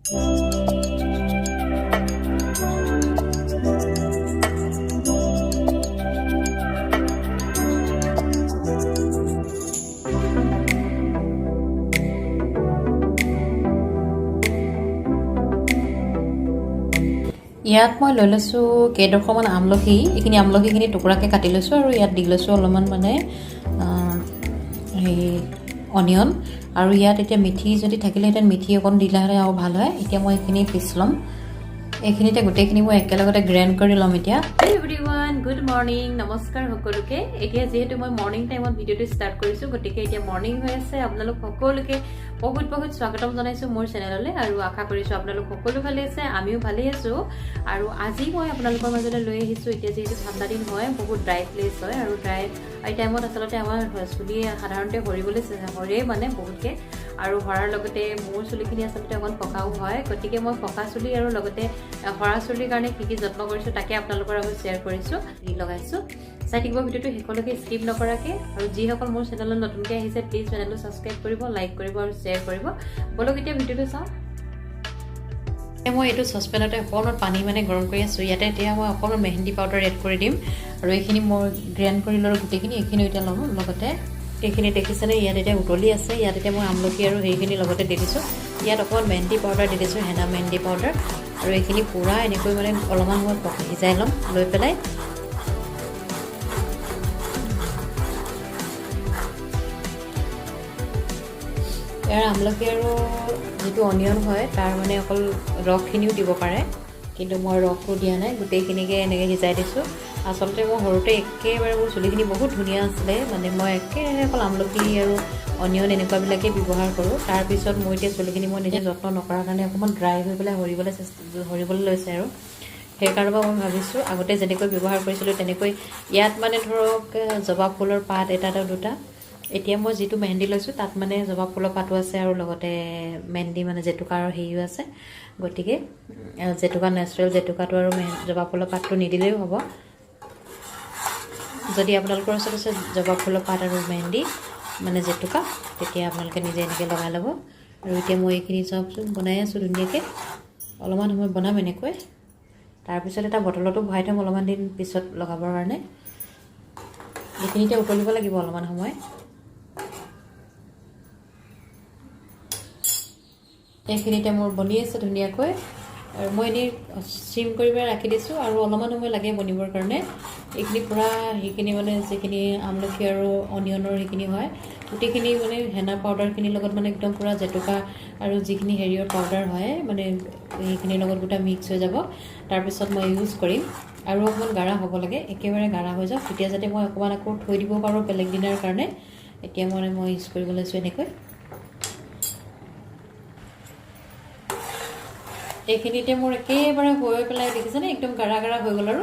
ইয়াত মই লৈ লৈছোঁ কেইডোখৰমান আমলখি। এইখিনি আমলখিখিনি টুকুৰাকৈ কাটি লৈছোঁ আৰু ইয়াত দি লৈছোঁ অলপমান মানে হেৰি অনিয়ন। আৰু ইয়াত এতিয়া মিঠি যদি থাকিলেহেঁতেন মিঠি অকণ দিলেহেঁতেন আৰু ভাল হয়। এতিয়া মই এইখিনি পিচ ল'ম। এইখিনিতে গোটেইখিনি মই একেলগতে গ্ৰেণ্ড কৰি ল'ম। এতিয়া এভৰিৱান, গুড মৰ্ণিং, নমস্কাৰ সকলোকে। এতিয়া যিহেতু মই মৰ্ণিং টাইমত ভিডিঅ'টো ষ্টাৰ্ট কৰিছোঁ, গতিকে এতিয়া মৰ্ণিং হৈ আছে। আপোনালোক সকলোকে বহুত বহুত স্বাগতম জনাইছোঁ মোৰ চেনেললৈ আৰু আশা কৰিছোঁ আপোনালোক সকলো ভালে আছে, আমিও ভালেই আছোঁ। আৰু আজি মই আপোনালোকৰ মাজলৈ লৈ আহিছোঁ, এতিয়া যিহেতু ঠাণ্ডা দিন হয়, বহুত ড্ৰাই প্লেচ হয় আৰু ড্ৰাই এই টাইমত আচলতে আমাৰ চুলি সাধাৰণতে সৰিবলৈ সৰেই মানে বহুতকৈ, আৰু সৰাৰ লগতে মোৰ চুলিখিনি আচলতে অকণ পকাও হয়। গতিকে মই পকা চুলি আৰু লগতে সৰা চুলিৰ কাৰণে কি কি যত্ন কৰিছোঁ তাকে আপোনালোকৰ আগত শ্বেয়াৰ কৰিছোঁ, লগাইছোঁ। চাই থাকিব ভিডিঅ'টো শেষলৈকে স্কিপ নকৰাকৈ। আৰু যিসকল মোৰ চেনেলত নতুনকৈ আহিছে, প্লিজ চেনেলটো ছাবস্ক্ৰাইব কৰিব, লাইক কৰিব আৰু শ্বেয়াৰ কৰিব। ব'লক এতিয়া ভিডিঅ'টো চাওঁ। মই এইটো চচপেনতে অকণমান পানী মানে গৰম কৰি আছোঁ। ইয়াতে এতিয়া মই অকণমান মেহেন্দি পাউডাৰ এড কৰি দিম আৰু এইখিনি মই গ্ৰেণ্ড কৰি ল'লোঁ গোটেইখিনি। এইখিনিও এতিয়া ল'ম লগতে। এইখিনি দেখিছেনে, ইয়াত এতিয়া উতলি আছে। ইয়াত এতিয়া মই আমলখি আৰু সেইখিনি লগতে দি দিছোঁ। ইয়াত অকণমান মেহেন্দি পাউডাৰ দি দিছোঁ, হেনা মেহেন্দি পাউডাৰ। আৰু এইখিনি পূৰা এনেকৈ মানে অলপমান সময় সিজাই ল'ম লৈ পেলাই। ইয়াৰ আমলখি আৰু যিটো অনিয়ন হয় তাৰ মানে অকল ৰসখিনিও দিব পাৰে, কিন্তু মই ৰসটো দিয়া নাই, গোটেইখিনিকে এনেকৈ সিজাই দিছোঁ। আচলতে মই সৰুতে একেবাৰে মোৰ চুলিখিনি বহুত ধুনীয়া আছিলে, মানে মই একেৰাহে অকল আমলখি আৰু অনিয়ন এনেকুৱাবিলাকেই ব্যৱহাৰ কৰোঁ। তাৰপিছত মোৰ এতিয়া চুলিখিনি মই নিজে যত্ন নকৰাৰ কাৰণে অকণমান ড্ৰাই হৈ পেলাই সৰিবলৈ লৈছে আৰু সেইকাৰণে মই ভাবিছোঁ আগতে যেনেকৈ ব্যৱহাৰ কৰিছিলোঁ তেনেকৈ ইয়াত মানে ধৰক জবা ফুলৰ পাত এটা এটা দুটা। এতিয়া মই যিটো মেহেন্দি লৈছোঁ তাত মানে জবা ফুলৰ পাতো আছে আৰু লগতে মেহেন্দি মানে জেতুকাৰ হেৰিও আছে। গতিকে জেতুকা, নেচাৰেল জেতুকাটো আৰু জবা ফুলৰ পাতটো নিদিলেও হ'ব। যদি আপোনালোকৰ ওচৰত আছে জবা ফুলৰ পাত আৰু মেহেন্দি মানে জেতুকা, তেতিয়া আপোনালোকে নিজে এনেকৈ লগাই ল'ব। আৰু এতিয়া মই এইখিনি চাওকচোন বনাই আছোঁ ধুনীয়াকৈ। অলপমান সময় বনাম এনেকৈ, তাৰপিছত এটা বটলতো ভৰাই থ'ম অলপমান দিন পিছত লগাবৰ কাৰণে। এইখিনিতে উতলিব লাগিব অলপমান সময়। এইখিনিতে মোৰ বনি আছে ধুনীয়াকৈ আৰু মই এনেই চিম কৰি পেলাই ৰাখি দিছোঁ আৰু অলপমান সময় লাগে বনিবৰ কাৰণে। এইখিনি পূৰা সেইখিনি মানে যিখিনি আমলখি আৰু অনিয়নৰ সেইখিনি হয় গোটেইখিনি মানে হেনা পাউডাৰখিনিৰ লগত মানে একদম পূৰা জেতুকা আৰু যিখিনি হেৰিয়ৰ পাউডাৰ হয় মানে সেইখিনিৰ লগত গোটেই মিক্স হৈ যাব। তাৰপিছত মই ইউজ কৰিম। আৰু অকণমান গাঢ়া হ'ব লাগে, একেবাৰে গাঢ়া হৈ যাওক, তেতিয়া যাতে মই অকণমান আকৌ থৈ দিব পাৰোঁ বেলেগ দিনাৰ কাৰণে। এতিয়া মানে মই ইউজ কৰিব লৈছোঁ এনেকৈ। এইখিনিতে মোৰ একেবাৰে হৈ পেলাই দেখিছেনে একদম গাঢ়া গাঢ়া হৈ গ'ল। আৰু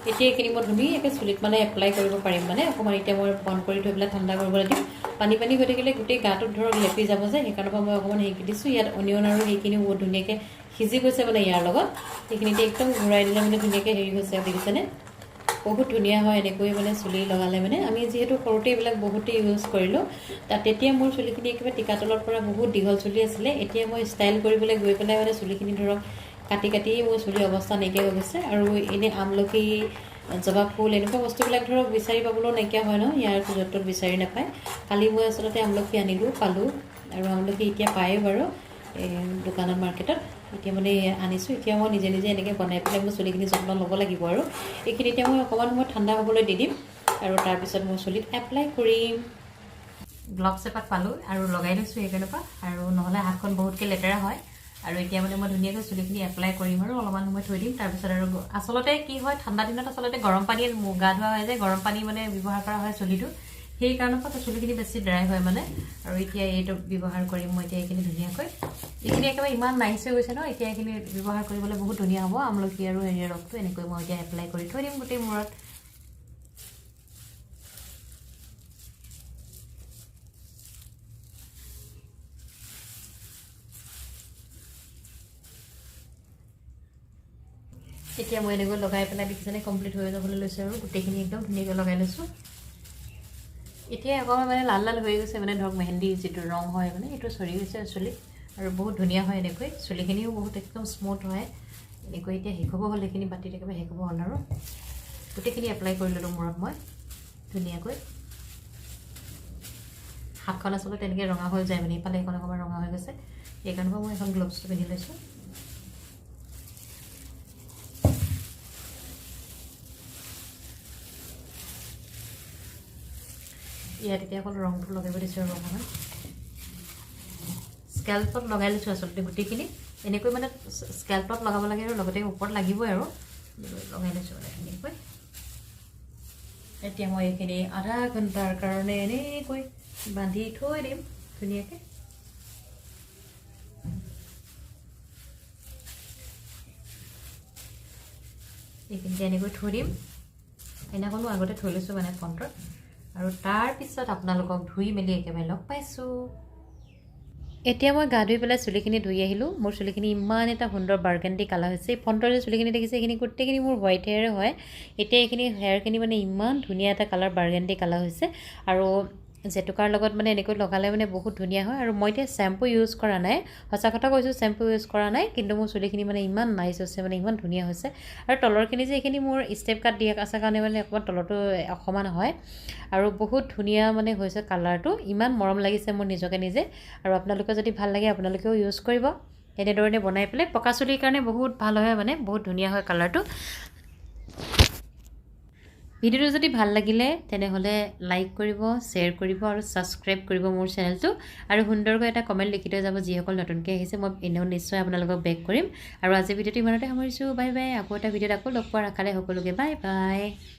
এতিয়া এইখিনি মই ধুনীয়াকৈ চুলিত মানে এপ্লাই কৰিব পাৰিম। মানে অকণমান এতিয়া মই বন্ধ কৰি থৈ পেলাই ঠাণ্ডা কৰিবলৈ দিম। পানী পানী হৈ থাকিলে গোটেই গাটোত ধৰক লেপি যাব যে, সেইকাৰণৰ পৰা মই অকণমান হেৰি দিছোঁ। ইয়াত অনিয়ন আৰু সেইখিনিও বহুত ধুনীয়াকৈ সিজি গৈছে মানে ইয়াৰ লগত। সেইখিনিতে একদম ঘূৰাই দিলে মানে ধুনীয়াকৈ হেৰি হৈছে, দেখিছেনে? বহুত ধুনীয়া হয় এনেকৈ মানে চুলি লগালে। মানে আমি যিহেতু সৰুতে এইবিলাক বহুতেই ইউজ কৰিলোঁ, তাত তেতিয়া মোৰ চুলিখিনি একেবাৰে টিকাতলৰ পৰা বহুত দীঘল চুলি আছিলে। এতিয়া মই ষ্টাইল কৰিবলৈ গৈ পেলাই মানে চুলিখিনি ধৰক কাটি কাটি মোৰ চুলিৰ অৱস্থা নাইকিয়া হৈ গৈছে। আৰু এনেই আমলখি, জবা ফুল এনেকুৱা বস্তুবিলাক ধৰক বিচাৰি পাবলৈও নাইকিয়া হয় ন, ইয়াৰ য'ত ত'ত বিচাৰি নাপায়। কালি মই আচলতে আমলখি আনিলোঁ, পালোঁ। আৰু আমলখি এতিয়া পায়েই বাৰু এই দোকানত, মাৰ্কেটত। এতিয়া মানে আনিছোঁ। এতিয়া মই নিজে নিজে এনেকৈ বনাই পেলাই মোৰ চুলিখিনি যত্ন ল'ব লাগিব। আৰু এইখিনি এতিয়া মই অকণমান সময় ঠাণ্ডা হ'বলৈ দি দিম আৰু তাৰপিছত মই চুলিত এপ্লাই কৰিম। গ্লভছ এপাত পালোঁ আৰু লগাই লৈছোঁ সেইকাৰণৰ পৰা, আৰু নহ'লে হাতখন বহুতকৈ লেতেৰা হয়। আৰু এতিয়া মানে মই ধুনীয়াকৈ চুলিখিনি এপ্লাই কৰিম আৰু অলপমান সময় থৈ দিম। তাৰপিছত আৰু আচলতে কি হয়, ঠাণ্ডা দিনত আচলতে গৰম পানীয়ে গা ধোৱা হয় যে, গৰম পানী মানে ব্যৱহাৰ কৰা হয় চুলিটো, সেইকাৰণৰ পৰা চুলিখিনি বেছি ড্ৰাই হয় মানে। আৰু এতিয়া এইটো ব্যৱহাৰ কৰিম মই এতিয়া এইখিনি ধুনীয়াকৈ। এইখিনি একেবাৰে ইমান নাইচ হৈ গৈছে ন, এতিয়া এইখিনি ব্যৱহাৰ কৰিবলৈ বহুত ধুনীয়া হ'ব। আমলখি আৰু হেৰিৰ ৰসটো এনেকৈ মই এতিয়া এপ্লাই কৰি থৈ দিম গোটেই মূৰত। এতিয়া মই এনেকৈ লগাই পেলাই দেখিছেনে কমপ্লিট হৈ যাবলৈ লৈছে আৰু গোটেইখিনি একদম ধুনীয়াকৈ লগাই লৈছোঁ। এতিয়া অকণমান মানে লাল লাল হৈ গৈছে, মানে ধৰক মেহেন্দি যিটো ৰং হয় মানে সেইটো চৰি গৈছে চুলিত। আৰু বহুত ধুনীয়া হয় এনেকৈ, চুলিখিনিও বহুত একদম স্মুথ হয় এনেকৈ। এতিয়া শেষ হ'ব হ'ল, এইখিনি বাতিত একেবাৰে শেষ হ'ব হ'ল আৰু গোটেইখিনি এপ্লাই কৰি ল'লোঁ মূৰত মই ধুনীয়াকৈ। হাতখন আচলতে তেনেকৈ ৰঙা হৈ যায় মানে, ইফালে এইখন অকণমান ৰঙা হৈ গৈছে, সেইকাৰণে মই এখন গ্ল'ভছটো পিন্ধি লৈছোঁ। ইয়াত এতিয়া অকল ৰংটো লগাব দিছোঁ আৰু অকণমান স্কেল্পত লগাই লৈছোঁ। আচলতে গোটেইখিনি এনেকৈ মানে স্কেল্পত লগাব লাগে আৰু লগতে ওপৰত লাগিবই আৰু লগাই লৈছোঁ মানে ধুনীয়াকৈ। এতিয়া মই এইখিনি আধা ঘণ্টাৰ কাৰণে এনেকৈ বান্ধি থৈ দিম ধুনীয়াকৈ। এইখিনিতে এনেকৈ থৈ দিম, সেইদিনাখনো আগতে থৈ লৈছোঁ মানে ফ্ৰণ্টত। আৰু তাৰপিছত আপোনালোকক ধুই মেলি একেবাৰে লগ পাইছোঁ। এতিয়া মই গা ধুই পেলাই চুলিখিনি ধুই আহিলোঁ। মোৰ চুলিখিনি ইমান এটা সুন্দৰ বাৰ্গেণ্ডি কালাৰ হৈছে। এই ফ্ৰণ্টৰ যে চুলিখিনি দেখিছে, এইখিনি গোটেইখিনি মোৰ হোৱাইট হেয়াৰে হয়। এতিয়া এইখিনি হেয়াৰখিনি মানে ইমান ধুনীয়া এটা কালাৰ, বাৰ্গেণ্ডি কালাৰ হৈছে। আৰু জেতুকাৰ লগত মানে এনেকৈ লগালে মানে বহুত ধুনীয়া হয়। আৰু মই এতিয়া শ্বেম্পু ইউজ কৰা নাই, সঁচা কথা কৈছোঁ, শ্বেম্পু ইউজ কৰা নাই, কিন্তু মোৰ চুলিখিনি মানে ইমান নাইচ হৈছে, মানে ইমান ধুনীয়া হৈছে। আৰু তলৰখিনি যে এইখিনি মোৰ ষ্টেপ কাট দিয়া আছে কাৰণে মানে অকণমান তলৰটো অসমান হয়। আৰু বহুত ধুনীয়া মানে হৈছে কালাৰটো, ইমান মৰম লাগিছে মোৰ নিজকে নিজে। আৰু আপোনালোকে যদি ভাল লাগে আপোনালোকেও ইউজ কৰিব এনেধৰণে বনাই পেলাই। পকা চুলিৰ কাৰণে বহুত ভাল হয়, মানে বহুত ধুনীয়া হয় কালাৰটো। ভিডিঅ'টো যদি ভাল লাগিলে তেনেহ'লে লাইক কৰিব, শ্বেয়াৰ কৰিব আৰু ছাবস্ক্ৰাইব কৰিব মোৰ চেনেলটো। আৰু সুন্দৰকৈ এটা কমেণ্ট লিখি থৈ যাব যিসকল নতুনকৈ আহিছে, মই এনেও নিশ্চয় আপোনালোকক বেক কৰিম। আৰু আজিৰ ভিডিঅ'টো ইমানতে সামৰিছোঁ, বাই বাই। আকৌ এটা ভিডিঅ'ত আকৌ লগ পোৱাৰ আশাৰে সকলোকে বাই বাই।